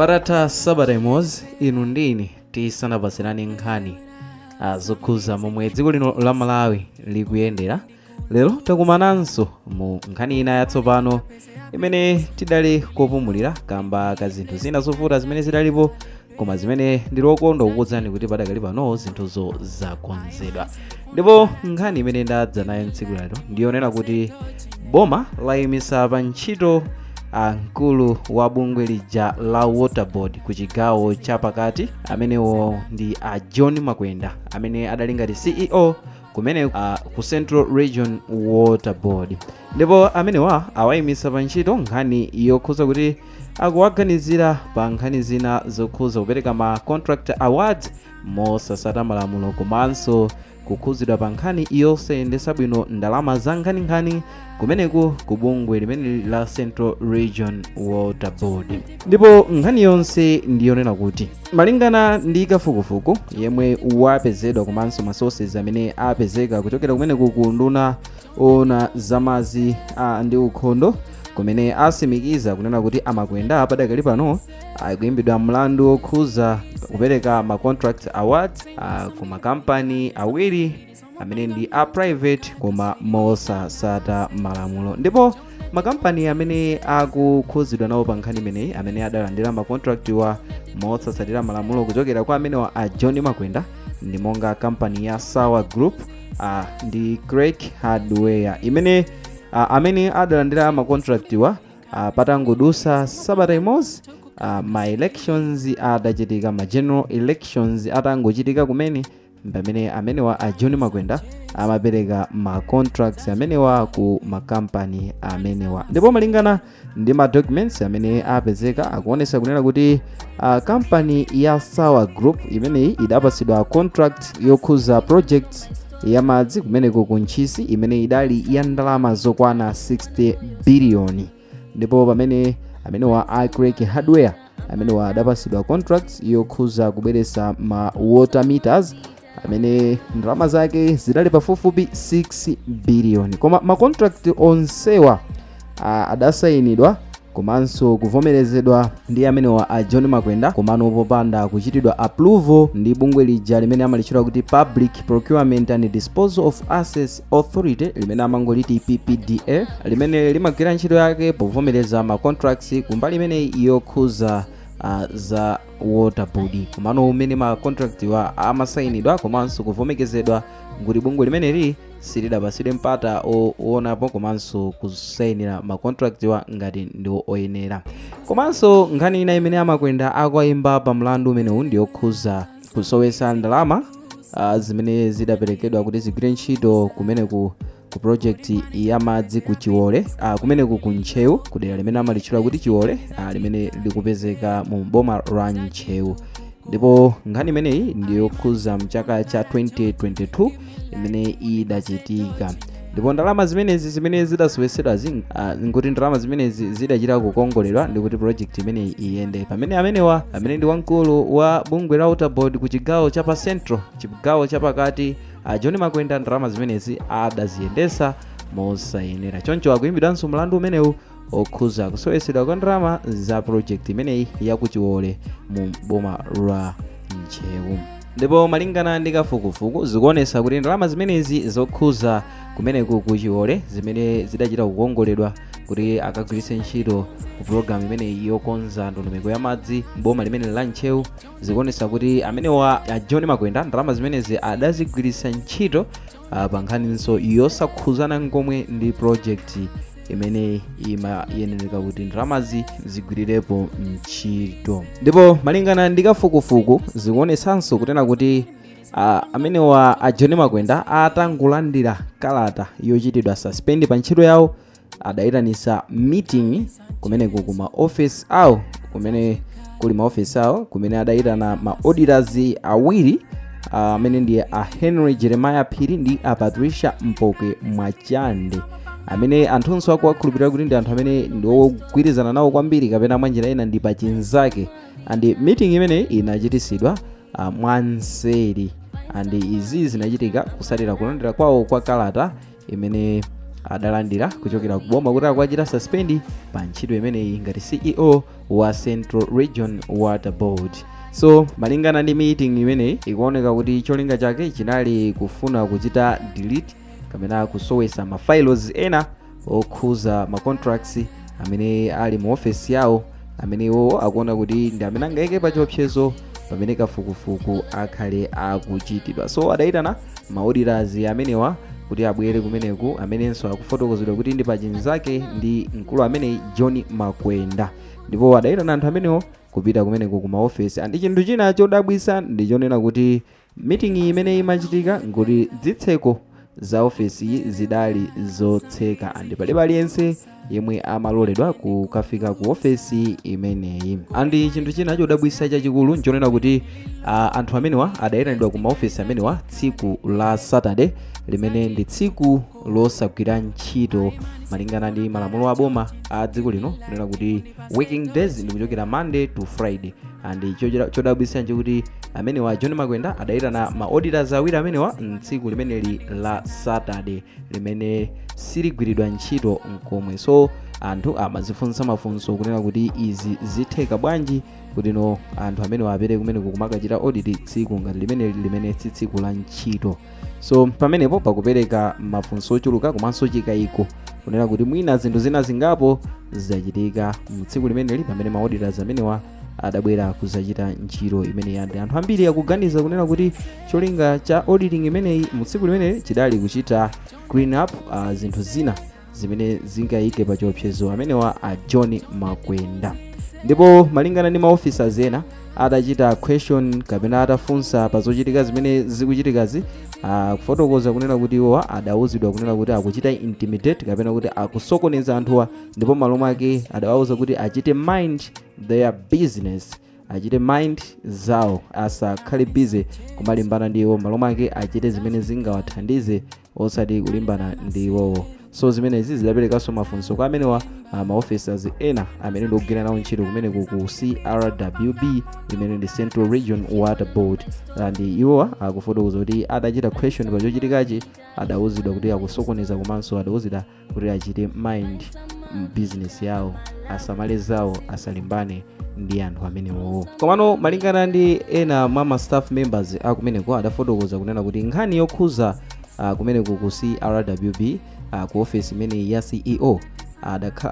Patatha sabata imodzi inu ndi ine tisanapasirane nkhani zokhuza momwe dziko lino la Malawi likuyendera, lero takumananso mu nkhani ina yatsopano imene tidali kopumulira kamba ka zinthu zina zovuta zimene zidalipo, koma zimene ndili okondwa kukuwuzani kuti padakali pano zinthuzo zakonzedwa. Ndipo nkhani imene ndadza nayo mtsiku lero ndiyonena kuti boma layimisa pa ntchito mkulu wa bungwe lija la Water Board ku chigawo chapakati, amenewo ndi a John Makwenda, amene adali ngati CEO kumene ku Central Region Water Board. Ndipo amenewa awayimisa pa ntchito nkhani yokhuza kuti akuwaganizira pa nkhani zina zokhuza kupereka ma contract awards mosasata malamulo, komanso kukhuzidwa pa nkhani yosayendesa bwino ndalama za nkhaninkhani kumeneku ku bungwe limene la Central Region Water Board. Ndipo nkhani yonse ndiyonena kuti malingana ndi kafukufuku yemwe wapezedwa komanso ma sources amene apezeka kuchokera kumeneku ku nduna ona zamazi ndi ukhondo, kumene asimikiza kunena kuti aMakwenda padakali pano akuimbidwa mlandu wokhuza kupereka ma contract awards ku makampani awiri amene ndi a private koma mosasata malamulo. Ndipo makampani amene akukhuzidwa nawo pa nkhani imeneyi, amene adalandira ma contract wa mosasatira malamulo kuchokera kwa amenewa a John Makwenda, ndi monga kampani ya Sawa Group ndi Craig Hardware, imene amene adalandira ma contract wa patangodusa sabata imodzi ma elections adachitika, ma general elections atangochitika kumene, pamene amenewa a John Makwenda amapereka ma contracts amenewa ku makampani amenewa. Ndipo malingana ndi ma documents amene apezeka, akuonesa kunena kuti kampani ya Sawa Group imeneyi idapatsidwa contract yokhuza project ya madzi kumeneko ku Ntchisi, imene idali ya ndalama zokwana 60 biliyoni. Ndipo pamene amenewa a Craig Hardware amenewa adapatsidwa contract yokhuza kubweretsa ma water meters amene ndalama zake zidali pafupifupi 6 biliyoni. Koma ma contract onsewa adasayinidwa komanso kuvomerezedwa ndi amenewa a John Makwenda, komano popanda kuchitidwa approval ndi bungwe lija limene amalitchula kuti Public Procurement and Disposal of Assets Authority, limene amangoliti PPDA, limene limagwira ntchito yake povomereza ma contracts kumbali imeneyi yokhuza za Water Board. Komano umene ma contract wa amasayinidwa komanso kuvomerezedwa, nkuti bungwe limeneli silidapatsidwe mpata oonapo komanso kusayinira ma contract wa ngati ndi oyenera. Komanso nkhani ina imene aMakwenda akuayimba pa mlandu umenewu ndi yokhuza kusowetsa ndalama zimene zidaperekedwa kuti zigwire ntchito kumeneku ku project ya madzi ku Chiwole, kumeneku ku Ntcheu, kudera limene amalitchula kuti Chiwole, limene likupezeka mu boma la Ntcheu. Ndipo nkhani imeneyi ndiyokhuza mchaka cha 2022 imene idachitika. Ndipo ndalama zimenezi zimene zidasowetsedwazi, nkuti ndalama zimenezi zidachita kukongoledwa ndikuti project imeneyi iyende, pamene amenewa, amene ndi wamkulu wa bungwe la Water Board ku chigawo cha pa Central, chigawo chapakati, John Makwenda, ndalama zimenezi adaziyendesa mosayenera. Choncho akuimbidwanso mlandu umenewu okhuza kusowetsedwa kwa ndalama za project imeneyi yakuchiwole mu boma la Ntcheu. Ndipo malingana ndi kafukufuku, zikuonesa kuti ndalama zimenezi zokhuza kumeneku kuchiwole, zimene zidachita kukongoledwa kuti akagwiritse ntchito ku pulogalamu imeneyi yokonza ndondomeko ya madzi mboma limene la Ntcheu, zikuonesa kuti amenewa a John Makwenda ndalama zimenezi adazigwiritsa ntchito pa nkhaninso yosakhuzana nkomwe ndi project imene imayenereka kuti ndalamazi zigwirirepo ntchito. Ndipo malingana ndi kafukufuku, zikuonetsanso kunena kuti amenewa a John Makwenda atangolandira kalata yochitidwa suspend pa ntchito yawo, adayitanisa meeting kumeneko ku ma office awo, kumene kuli ma office awo, kumene adayitana ma auditors awiri, amene ndi a Henry Jeremiah Phiri ndi a Patricia Mpoke Mwachande, amene anthunso akuwakhulupirira kuti ndi anthu amene ndi ogwirizana nawo kwambiri kapena mwanjira ina ndi pachinzake. And meeting imeneyi inachitisidwa mwanseri, and izi zinachitika kusatira kulandira kwawo kwa kalata imene Adalandira kuchokera kuboma kuti akuachita suspend pa ntchito imeneyi ngati CEO wa Central Region Water Board. So malingana ndi meeting imeneyi, ikuoneka kuti cholinga chake chinali kufuna kuchita delete kapena kusowesa ma files ena okhuza ma contracts amene ali mu ofesi yawo, amene iwowo akuona kuti ndi amene angayike pa chiopsezo pamene kafukufuku akhale akuchitidwa. So adayitana ma auditors amenewa kuti abwere kumeneku, amenenso akufotokozedwa kuti ndi pachinzake ndi mkulu amene John Makwenda, ndipo adayitana anthu amenewo kupita kumeneku kuma ofesi. And chinthu china chodabwisa ndi chonena kuti meeting imene imachitika nkuti zitseko za ofesi zidali zotseka and palibe aliyense yemwe amaloledwa kukafika ku ofesi imeneyi. And chinthu china chodabwisa chachikulu nchonena kuti anthu amenewa adayitanidwa ku maofesi amenewa tsiku la Saturday, limene ndi tsiku losagwira ntchito malingana ndi malamulo a boma a dziko lino, kunena kuti working days ndi kuchokera Monday to Friday. And chodabwisa nchikuti amenewa John Makwenda adayitana ma auditors awiri amenewa mtsiku limeneli la Saturday, limene siligwiridwa ntchito nkomwe. So anthu amazifunsa mafunso kunena kuti izi zitheka bwanji kuti no anthu amenewa apite kumeneku kumakachita audit tsiku ngati limeneli, limene si tsiku la ntchito? So pamenepo pakupereka mafunso ochuluka komanso chikayiko kunena kuti mwina zinthu zina zingapo zachitika mtsiku limeneli pamene ma auditors amenewa adabwera kuzachita ntchito imeneyi. And anthu ambiri akuganiza kunena kuti cholinga cha auditing imeneyi mu tsiku limeneli chidali kuchita clean up zinthu zina zimene zingayike pa chiopsezo amenewa a John Makwenda. Ndipo malingana ndi ma officers ena atachita question kapena atafunsa pa zochitika zimene zikuchitikazi, kufotokoza kunena kuti iwowa adawuzidwa kunena kuti akuchita intimidate kapena kuti akusokoneza anthuwa, ndipo malo mwake adawawuza kuti achite mind their business, achite mind zawo, asakhale busy kumalimbana ndi iwo, malo mwake achite zimene zingawathandize osati kulimbana ndi iwowo. So zimenezi zidaperekanso mafunso kwa amenewa ma officers ena amene ndikugwira nawo ntchito kumeneku ku CRWB, imene ndi Central Region Water Board. And iwowa akufotokoza kuti adachita question pa chochitikachi, adawuzidwa kuti akusokoneza, komanso adawuzidwa kuti achite mind business yawo, asamale zawo, asalimbane ndi anthu amenewowo. Komano malingana ndi ena mwa ma staff members akumeneko, adafotokoza kunena kuti nkhani yokhuza kumeneku ku CRWB, ku office imene ya CEO,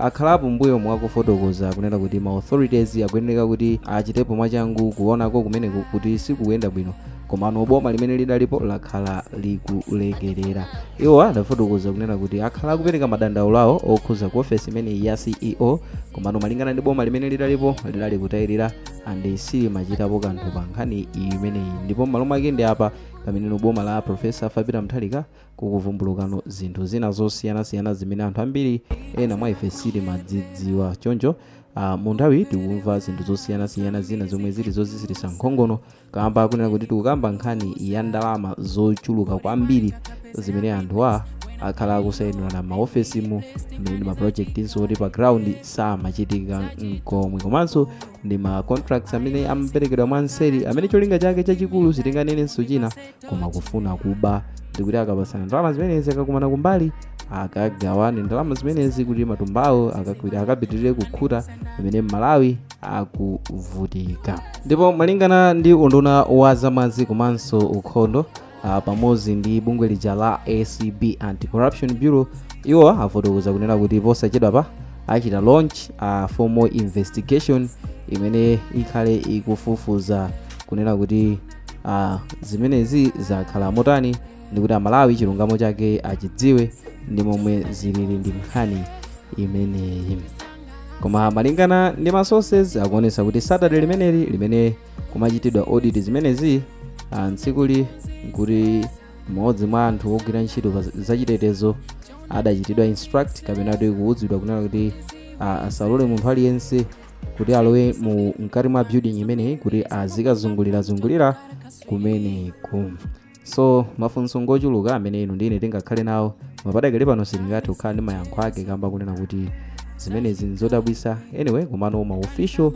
akhalapo mbuyo mwakufotokoza kunena kuti ma authorities akuyenera kuti achitepo mwachangu kuonako kumeneku kuti sikuyenda bwino, komano boma limene lidalipo lakhala likulekerera. Iwo adafotokoza kunena kuti akhala akupereka madandaulo awo okhuza ku ofesi imene ya CEO, komano malingana ndi boma limene lidalipo lidali kutayirira and silimachitapo kanthu pa nkhani imeneyi. Ndipo m'malo mwake ndi apa pamene boma la Professor Peter Mutharika kukuvumbulukano zinthu zina zosiyanasiyana zimene anthu ambiri ena mwa ife sitimadzidziwa. Choncho mu nthawi tikumva zinthu zosiyanasiyana zina zomwe zili zozizirisa nkhongono, kamba kunena kuti tikukamba nkhani ya ndalama zochuluka kwambiri zimene anthuwa akhala akusayinirana m'maofesimu, imene ndi ma project oti pa ground samachitika nkomwe, komanso ndi ma contracts amene amaperekedwa mwanseri, amene cholinga chake chachikulu sitinganenenso china koma kufuna kuba, ndikuti akapasana ndalama zimenezi, akakumana kumbali akagawane ndalama zimenezi kuti matumbawo akapitirire kukhuta pamene Malawi akuvutika. Ndipo malingana ndi unduna wa zamadzi komanso ukhondo, pamodzi ndi bungwe lija la ACB, Anti-Corruption Bureau, iwo afotokoza kunena kuti posachedwapa achita launch formal investigation imene ikhale ikufufuza kunena kuti zimenezi zakhala motani, ndikuti Amalawi chilungamo chake achidziwe ndi momwe zilili ndi nkhani imeneyi. Koma malingana ndi ma sources akuonesa kuti Saturday limeneli limene kumachitidwa audit zimenezi, ntsikuli nkuti mmodzi mwa anthu ogwira ntchito pa zachitetezo adachitidwa instruct kapena kuti kuwuzidwa kunena kuti asalole munthu aliyense kuti alowe mu mkati mwa building imeneyi kuti azikazungulirazungulira kumeneku. So mafunso ngochuluka amene inu ndine tingakhale nawo, mapadakale pano sitingathe kukhala ndi mayankho ake, kamba kunena kuti zimenezi nzodabwisa. Anyway, komano ma official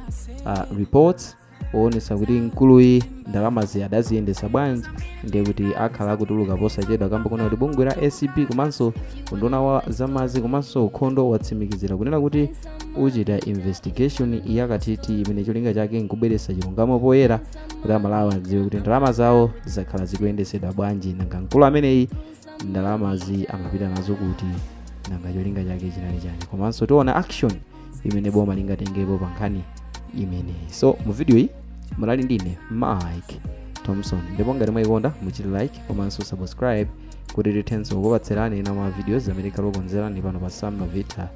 reports Woonetsa kuti mkuluyi ndalamazi adaziyendetsa bwanji, ndiye kuti akhala akutuluka posachedwa, kamba kuna kuti bungwe la ACB komanso unduna wa zamadzi komanso ukhondo watsimikizira kunena kuti uchita investigation yakathithi imene cholinga chake nkubweretsa chilungamo poyera, kuti Amalawi adziwe kuti ndalama zawo zakhala zikuyendetsedwa bwanji, nanga mkulu ameneyi ndalamazi amapita nazo kuti, nanga cholinga chake chinali chani, komanso tiona action imene boma lingatengepo pa nkhani imeneyi. So mu video iyi munali ndine Mike Thompson, ndipo ngati mwayikonda muchite like komanso subscribe kuti tithenso kukupatsirani ena ma videos amene tikukonzerani pano pa Sam Mavita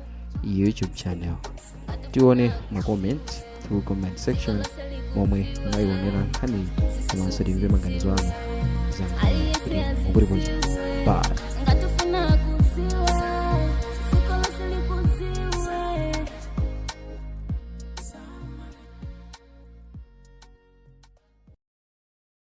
YouTube channel. Tione ma comment through comment section momwe mwayionera nkhani, komanso timve maganizo anu za nkhani kuti mukuti bye.